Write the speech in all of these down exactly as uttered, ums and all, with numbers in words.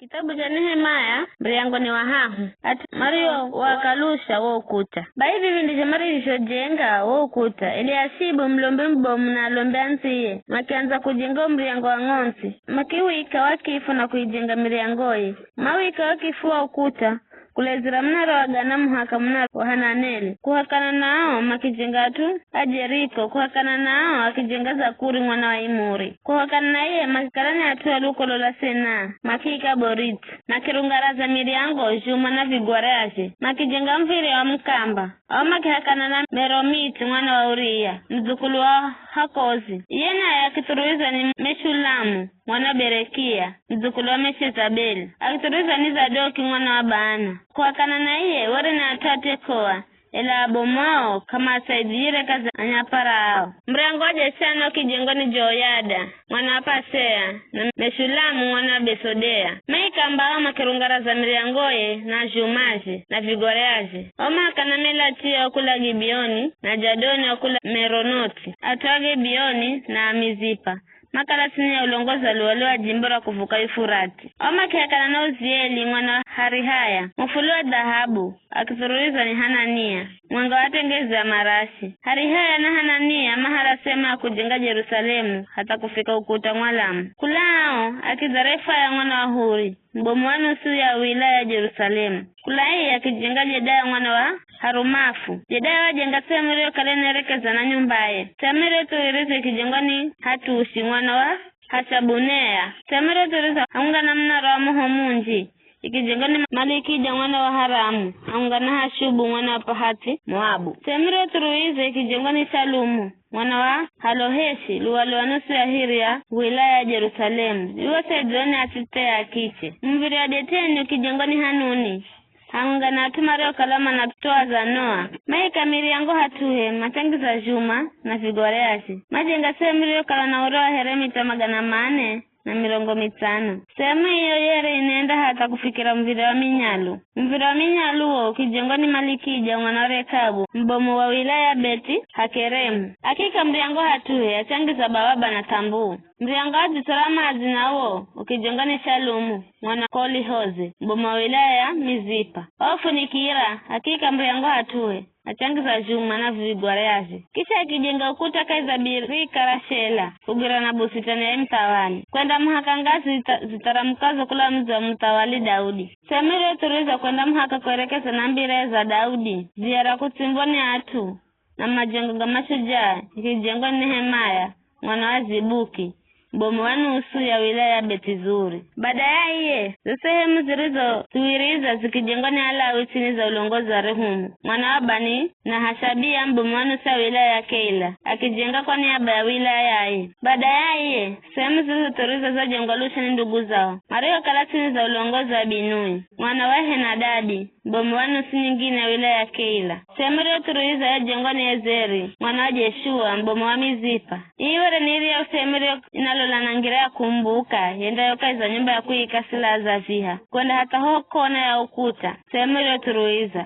Kitabu cha Nehemia, muryango ni wa hahu. At'u mario wakalusha wo ukuta. Bai vivi ndizho marizhojenga wo ukuta, Eliashibu mulombi mubomu na alombi andziye, makiandza kujenga wo muryango wa ng'ondzi. Makiwika wakifu na kuijenga miryangoye. Mawika wakifu wa ukuta, kulezira munara wa Gana muhaka munara wa Hananeli. Kuhakana nao makijenga at'u a Jeriko, kuhakana nao akijenga Zakuri mwana wa Imuri. Kuhakana na iye makikala ni at'u a lukolo lwa Senaa, makiika boriti, makirungaraza miryango, zhuma na vigwaryaje, makijenga muv̱irya wa mukamba. Ao makihakana na Meromiti mwana wa Uria, mudzukulu wa Hakozi. Iye naye akithuruizwa ni Meshulamu mwana wa Berekia, mudzukulu wa Meshezabeli, akithuruizwa ni Zadoki mwana wa Baana. Kuhakana na iye were na at'u a Tekoa, ela abomu ao k'amaasaidhire kazi anyapara ao. Muryango wa Jeshana ukijengwa ni Jehoyada mwana wa Pasea na Meshulamu mwana wa Besodea. Maika mbao makirungaraza miryangoye na zhumaje na vigwaryaje. Ao maakana Melatia wa kula Gibeoni na Jadoni wa kula Meronoti, at'u a Gibeoni na a Mizipa, makala ts'ini ya ulongozi wa luwali wa jimbo ra kuvuka Yufurati. Ao makihakana na Uzieli mwana wa Harihaya, mufuli wa dhahabu, akithururizwa ni Hanania, mwenga wa atengezi a marashi. Harihaya na Hanania mahala sema ya kujenga Jerusalemu hatha kufika ukuta mwalamu. Kula ao akidza Refaya mwana wa Huri, mubomu wa nusu ya wilaya ya Jerusalemu. Kula iye akijenga Jedaya mwana wa Harumafu. Jedaya wajenga sehemu iriyokala inaerekeza na nyumbaye. Sehemu iriyothuwiriza ikijengwa ni Hatushi mwana wa Hashabunea. Sehemu iriyothuwiriza hamwenga na munara wa moho munji ikijengwa ni Malikija mwana wa Haramu, hamwenga na Hashubu mwana wa Pahathi Moabu. Sehemu iriyothuruiza ikijengwa ni Shalumu mwana wa Haloheshi, luwali wa nusu ya hiri ya wilaya ya Jerusalemu, iwo saidzioni atsitse ya kiche. Muviri wa Beteni ukijengwa ni Hanuni, hamwenga na at'u mariokala manatoa Zanoa. Maika miryango hat'uhe, machangiza zhuma na vigwaryaje. Majenga sehemu iriyokala na ure wa here mita magana mane na mirongo mitsano. Sehemu iyo yere inaenda hatha kufikira muviri wa Minyalu. Muviri wa Minyalu wo ukijengwa ni Malikija mwana wa Rekabu, mubomu wa wilaya ya Beti Hakeremu. Akiika muryango hat'uhe, achangiza bawaba na th'ambuu. Muryango wa dzitso ra madzi nawo ukijengwa ni Shalumu mwana wa Kolihoze, mubomu wa wilaya ya Mizipa. Waufunikira, akiika muryango hat'uhe, achangiza zhuma na vigwaryaje. Kisha akijenga ukuta kahi za birika ra Shela, kugwirana na busitani ya muthawali, kwenda muhaka ngazi zita-, zitharamukazo kula mudzi wa muthawali Daudi. Sehemu iriyothuruiza kwenda muhaka kuerekeza na mbire za Daudi, dzia ra kutsimbwa ni at'u, na majengo ga mashujaa, ikijengwa ni Nehemia mwana wa Zibuki, mubomu wa nusu ya wilaya ya Bethizuri. Baada ya iye, zo sehemu zirizothuwiriza zikijengwa ni Alawi ts'ini za ulongozi wa Rehumu mwana wa Bani, na Hashabia, mubomu wa nusu ya wilaya ya Keila, akijenga kwa niaba ya wilaya yaye. Baada ya iye, sehemu zirizothuwiriza zajengwa lusha ni ndugu zao, mariokala ts'ini za ulongozi wa Binui mwana wa Henadadi, mubomu wa nusu nyingine ya wilaya ya Keila. Sehemu iriyothuruiza yajengwa ni Ezeri mwana wa Jeshua, mubomu wa Mizipa. Ii were ni iriya sehemu iriyo inalola na ngira ya kumbuka, yendayo kahi za nyumba ya kuika silaha za viha, kwenda hatha ho kona ya ukuta, sehemu iriyothuruiza,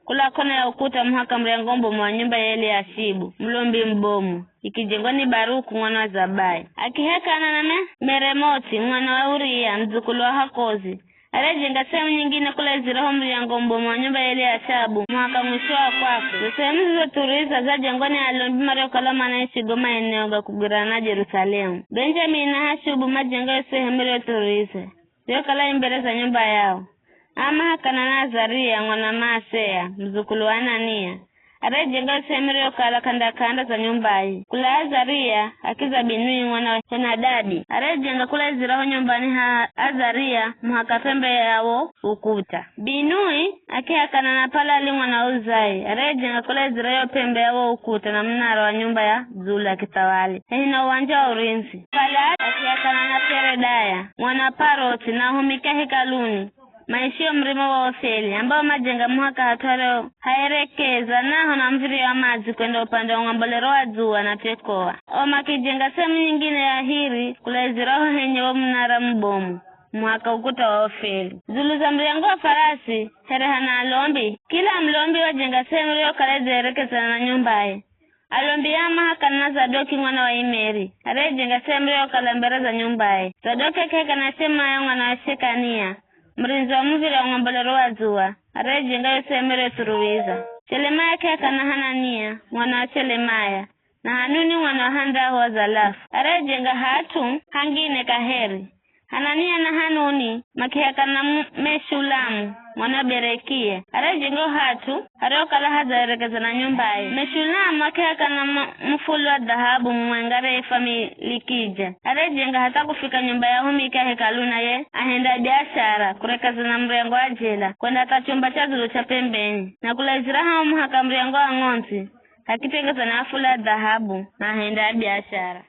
kula kona ya ukuta muhaka muryango mubomu wa nyumba ya Eliashibu, mulombi mubomu, ikijengwa ni Baruku mwana wa Zabai. Akihekana na Me-, Meremoti mwana wa Uria, mudzukulu wa Hakozi, ariyejenga sehemu nyingine kula izira ho muryango mubomu wa nyumba ya Eliashabu, muhaka mwisho wa kwakwe. Zo sehemu zirizothuruiza zajengwa ni alombi mariokala manaishi go maeneo ga kugwirana na Jerusalemu. Benjamini na Hashubu majenga yo sehemu iriyothuruiza, iriyokala i mbere za nyumba yao. Aa mahakana na Azaria mwana wa Maaseya, mudzukulu wa Anania, ariyejenga sehemu iriyokala k'anda-k'anda za nyumbaye. Kula Azaria, akiza Binui mwana wa Henadadi, ariyejenga kula izira ho nyumbani ha Azaria muhaka p'embe ya wo ukuta. Binui akihakana na Palali mwana wa Uzai, ariyejenga kula izira yo p'embe ya wo ukuta na munara wa nyumba ya dzulu ya kithawali, hehi na uwanja wa urindzi. Palali akihakana na Peredaya mwana wa Paroti, na ahumika hekaluni, maishio murima wa Ofeli, ambao majenga muhaka hat'u hario haerekeza naho na muv̱iryo wa madzi kwenda upande wa ng'ambolero wa dzuwa na Tekoa. O makijenga sehemu nyingine ya hiri kula izira ho henye wo munara mubomu, muhaka ukuta wa Ofeli. Dzulu za muryango wa farasi, here hana alombi, kila mulombi wajenga sehemu iriyokala idzaerekezana na nyumbaye. Alombi aa mahakana na Zadoki mwana wa Imeri, ariyejenga sehemu iriyokala mbere za nyumbaye. Zadoki akihakana na Shemaya mwana wa Shekania, murinzi wa muv̱ira wa mwambolero wa dzuwa, arejenga yo sehemu eretsuruwiza. Shelemaya k'eakana Hanania, mwana wa Shelemaya, na Hanuni mwana wa Handahu wa Zalafu, arejenga hat'u hangine kaheri. Hanania na Hanuni makihakana mu-, Meshulamu, mwana wa Berekia, arejenga hat'u hariokala hadzaerekeza na nyumbaye. Meshulamu akihakana mu-, mufuli wa dhahabu mumwenga re efa milikija, arejenga hatha kufika nyumba ya humika hekalu, naye ahenda biashara kurekeza na muryango wa jela kwenda hatha chumba cha dzulu cha pembeni, na kulaizira haho muhaka muryango wa ng'ondzi, hakitengeza na afula ya dhahabu, na ahenda ya biashara.